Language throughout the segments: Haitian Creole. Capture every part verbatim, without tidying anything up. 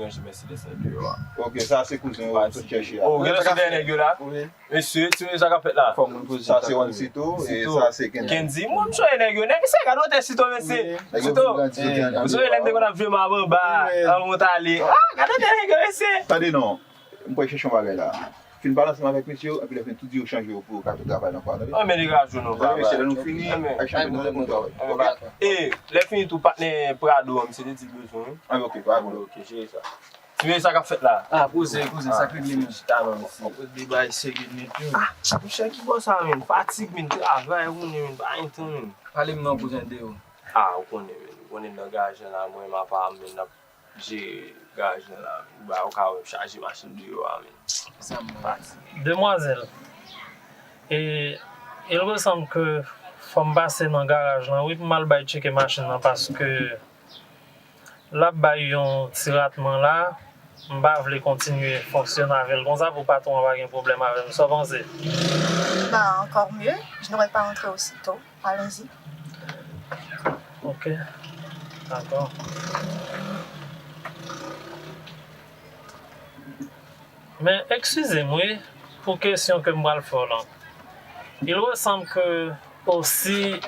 Mèsi de sa deyò a. Ok, sa se kouzen yo sot chèche a. Oh, gen lòt sou dèyè nèg yo la. Mesye, ti mesye, sa k ap fèt la? Fò moun poze sa se Juancito, e sa se Kendy. Kendy, mwen, m sonje nèg yo. Nèg yo se gade wotè Sito, mesye. Sito, m sonje lè m te konn ap jwe m ap anba, an mont ale. Ah, gade wotè nèg yo, mesye. Tande non, m kwè chèche yon bagay la. Fin pale ansanm avèk mesye yo, epi lè fini tou di yo chanje yo pou yo ka tou travay nan kwa, tande? Anben, degaje w non, papa. Tande, mesye, lè nou fini, ak chanje nou, nou travay. Ok? E, lè fini tou, patnè Prado an, misye te di l bezwen, wi. Ah, ok, pa pwoblèm. Ok, jere sa. Ti mesye, sa k ap fèt la? Ah, poze, kouzen, sa k regle, men? Chita non, mesye. Ou poze de bagay serye nèt, wi. Ah, monchè, ki bò sa, men? Fatig, men, travay, ou konnen, men, pa gen tan, men. Pale m non, kouzen, deyò. Ah, ou konnen, men. Ou konnen nan garaj la, mwen, m apa m, men, n ap jere garaj la, men. Ou ka wè m chaje machin deyò a, men. Sa m fatige. Demwazèl, e, il ressemble que fò m pase nan garaj lan, wi, pou m al bay tcheke machin nan, paske l ap bay yon ti ratman la, m pa vle kontinye fonksyone avè l konsa pou patwon an pa gen pwoblèm avè m. Sa w panse? Bah, encore mieux, je n'aurais pas rentré aussitôt. Allons-y. Ok, dakò. Men, eskize m, wi, pou kesyon ke m pral fè w lan. Il ressemble que osi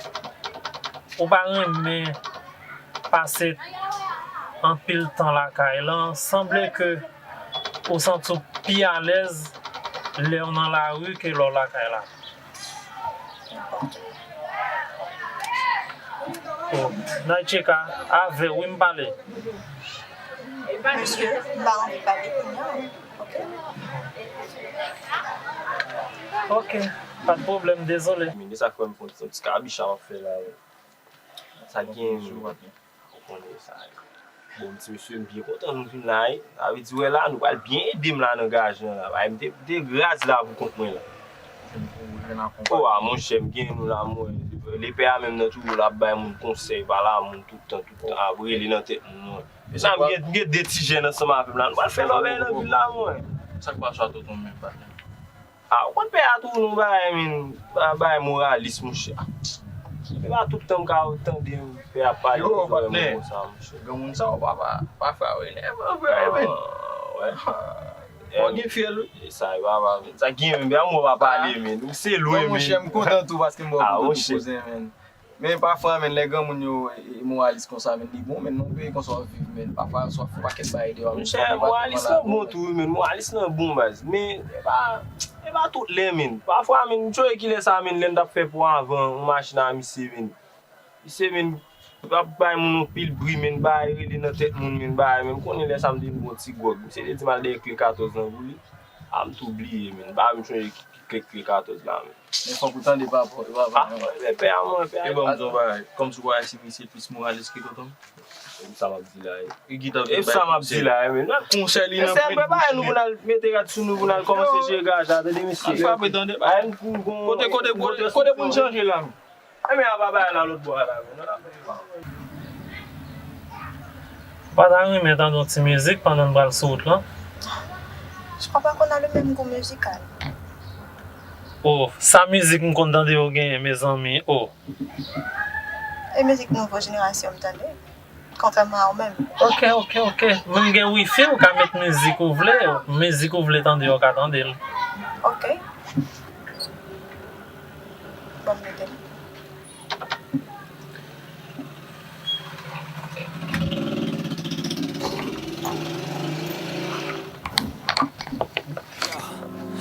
ou pa renmen pase anpil tan lakay lan, sanble ke ou santi w pi alèz lè w nan lari ke lè w lakay la. Oh, Naïcheka, avè w wi m pale. Mesye, m pa anvi pale kounye a, ok? Ok, pa de pwoblèm, dezole. Men sa k fè m fè yon ti kabicha m ap fè la. Sa gen, ou konnen sa. Bon, ti mesye, m byen kontan nou vin la, wi. Sa vle di, wè la, nou pral byen ede m la nan garaj lan la. Bay m te, te raz la pou kont mwen la. Oh, a, monchè, m gen nou la, mwen. Lepè a menm nan tou, l ap bay moun konsèy, pale a moun tout tan, tout tan, ap rele nan tèt moun, mwen. E sa, m gen, m gen de ti jèn ansanm avè m la. Nou pral fè lòbèy nan vil la, mwen. Sa k pase a tonton menm, patnè? Ah, ou konn pè a tou, nou bagay, men, ba-, bagay moralis, monchè. E pa tout tan m ka tande pè a pale konsa, monchè. Granmoun sa, w papa, pafwa, wi, nève, frè, men. Ah, wè. Bon, gen fyèl, wi. E sa, e papa, men. Sa gen, men, ba mwen pa pale, men. Ou se lwen, men. Monchè, m kontan tou, paske m wè w kontan tou, kouzen, men. Men pafwa, men, lè granmoun yo, e, moralis konsa, men, li bon, men, nan yon peyi konsa w ap viv, men, pafwa, swa fè yon pakèt bagay deyò, men, monchè, moralis lan bon tou, wi, men, moralis lan bon, baz. Men, e pa, e pa tout lè, men. Pafwa, men, m sonje kilè sa, men, lè n t ap fè pon avan, yon machin a misye, men. Misye, men, ap bay moun yon pil bri, men, bay rele nan tèt moun, men, bay, men, m konnen lè sa m te vin gon ti gwòg. Misye te di m al dèyè kle katòz lan pou li. A, m tou bliye, men. Ba, m sonje ki, ki kle, kle katòz la, men. Men fòk ou tande papa, papa. Ah, men pè a mwen, pè a. E ban m di yon bagay, kòmsi w pa wè si misye plis moralis ke tonton m? E sa m ap di la, e. E sa m ap di la, e, men. Konsèy li nan plen bouch li. Mesye, m pa bay nou pou n al mete rad sou nou, pou n al kòmanse jere garaj la, tande, mesye. Al frape, tande. Kote, kote, kote, kote pou n chanje la, men? Enben, a pa bay la lòt bò a la, men. Ou pa ta renmen tande yon ti mizik pandan n pral sou wout lan? Je crois pas qu'on a le même goût musical. Oh, sa mizik m konn tande yo genyen, mezanmi, oh. E mizik nouvo jenerasyon m tande, kontrèman a ou menm. Ok, ok, ok. Men m gen wifi, ou ka met mizik ou vle, mizik ou vle tande, ou ka tande l. Ok. Bon, m mete l.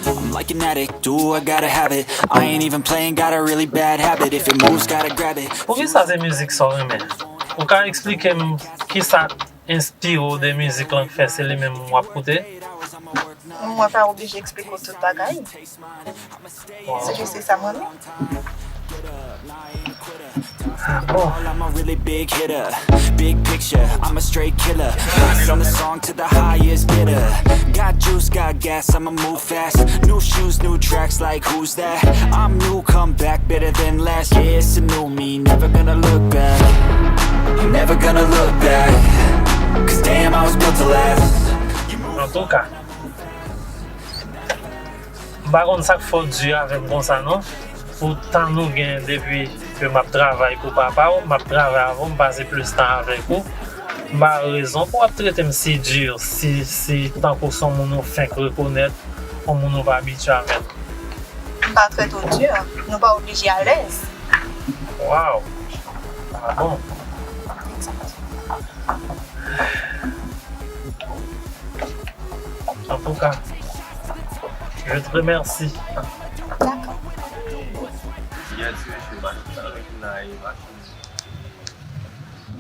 I'm like an addict, do I gotta have it. I ain't even playing, got a really bad habit. If it moves, gotta grab it. Poukisa se mizik sa w renmen? Ou ka eksplike m kisa enspire w de mizik lan k fè se li menm w ap koute? Mwen pa oblije eksplike w tout bagay. Se jis se sa mwen menm. Ah bon. I'm a really big hitter, big picture, I'm a straight killer. Passing the song to the highest bidder. Got juice, got gas, I'ma move fast. New shoes, new tracks, like who's that? I'm new, come back better than last. Yeah, it's a new me, never gonna look back. I'm never gonna look back. 'Cause damn, I was built to last. Antouka, m pa konn sa k fè w di avè m konsa non. Pou tan nou gen depi ke m ap travay pou papa w, m ap travay avè w, m pase plis tan avèk ou. M pa wè rezon pou w ap trete m si di, si, si tankou se yon moun ou fenk rekonèt, yon moun ou pa abitye avè l. M pa trete w di, nou pa oblije alèz. Waw! Ah bon? Antouka, je te remercie. Dakò. Yè ti mesye, machin sa, machin la, e machin.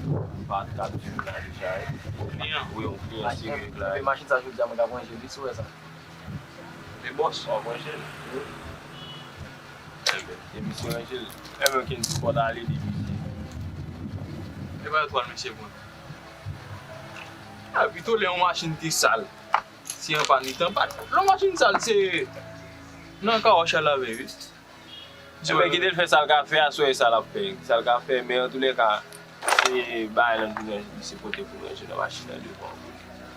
Li pa t ap di m la deja, wi. Kliyan? Wi, yon kliyan serye la. Epi machin sa jodi a, mwen ka pran jel, wi, si w wè sa. E bòs, w ap pran jel? Wi. Ebyen, depi se yon jel, ebyen, oke, n sipòt ale depi se. E pa etwal, mesye, bon. A, pito lè yon machin te sal. Si an pann, li t an pann. Lè yon machin sal, se nan kawòch a lave, wi. Ebyen, kite l fè sa l ka fè, aswè e sa l ap fè. Sa l ka fè, men antoulèka, se bagay lan pou mwen, misye pote pou mwen, jwenn nan machin nan devan.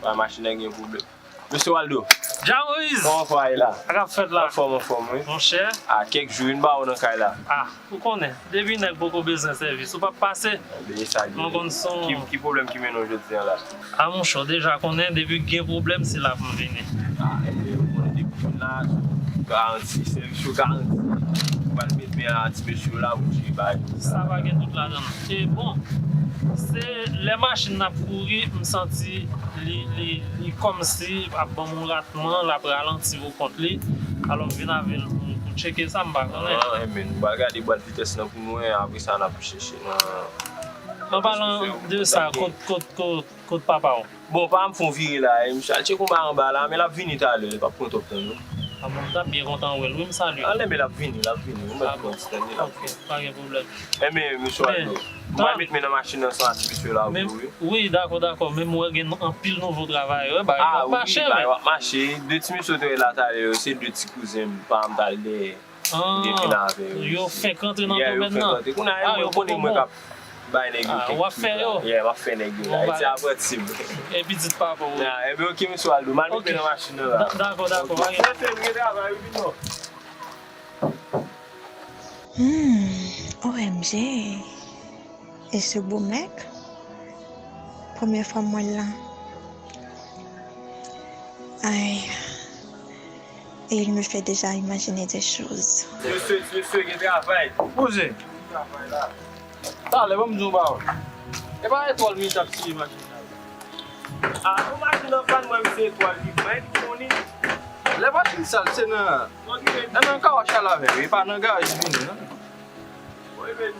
Wè, machin nan gen pwoblèm. Mesye Waldo. Dja Moïse! Kòman fwa ye la? Sa k ap fèt la? Anfòm, anfòm, wi. Monchè. A, kèk jou, wi, m pa wè w nan kay la. A, ou konnen, depi nèg poko bezwen sèvis, ou p ap pase. Ebyen, e sa l ye. Mwen konn son. Ki, ki pwoblèm ki mennen w jodi a la? A, monchè, w deja konnen, depi gen pwoblèm, se la pou m vini. A, ebyen, ou konnen depi w vin la, sou garanti, sèvis yo garanti. Ou pral met men a ti mesye yo la pou jere bagay yo. Sa pa gen dout ladan l. E bon, se lè machin nan ap kouri, m santi li, li, li kòmsi ap ban m yon ratman, l ap ralanti pou kont li. Alò, m vin avè l pou, pou tcheke sa, m pa konnen. A, ebyen, nou pral gade bwat vitès lan pou nou wè, apre sa, n ap chèche nan. An palan de sa, kot, kot, kot, kot papa w? Bon, pa m fè yon vire la, e misye al tcheke yon bagay anba la, men l ap vini talè, li p ap pran twòp tan, non. A bon, m t ap byen kontan wè l, wi, m salye l. Anlè, men l ap vini, l ap vini, ou mèt pran ti tan, li l ap vini. Ok, pa gen pwoblèm. Enben, mesye Waldo, m pral met men nan machin nan san a ti mesye la pou ou, wi. Wi, dakò, dakò, men m wè gen anpil nouvo travayè, wi, bagay yo ap mache, men. A, wi, bagay yo ap mache. De ti mesye w te wè la talè yo, se de ti kouzen m, pa m t al dèyè. Depi n avè yo. Yo fenk rantre nan domèn nan. Kounye a, mwen konnen mwen k ap bay nèg yo kèk kou. W ap fè yo? Yeah, m ap fè nèg yo la. E ti apranti m. E pitit papa w. Ebyen, oke, mesye Waldo, m al met men nan machin nan la. Dakò, dakò, pa gen. Mesye, m gen travay, wi, vin non. Hmm, O M G. E se bon nèg? Premye fwa m wè l la. Ay. Et il me fait déjà imaginer des choses. Mesye, mesye, gen travay. Poze. Travay la. Talè, ban m di w yon pawòl. E pa etwal m t ap siye machin nan. A, nou machin nan pann, mwen, se etwal li, mwen ki konnen. Lè machin sal, se nan, nan, nan kawòch a lavé, e pa nan garaj li vini, non. Bon, e ben,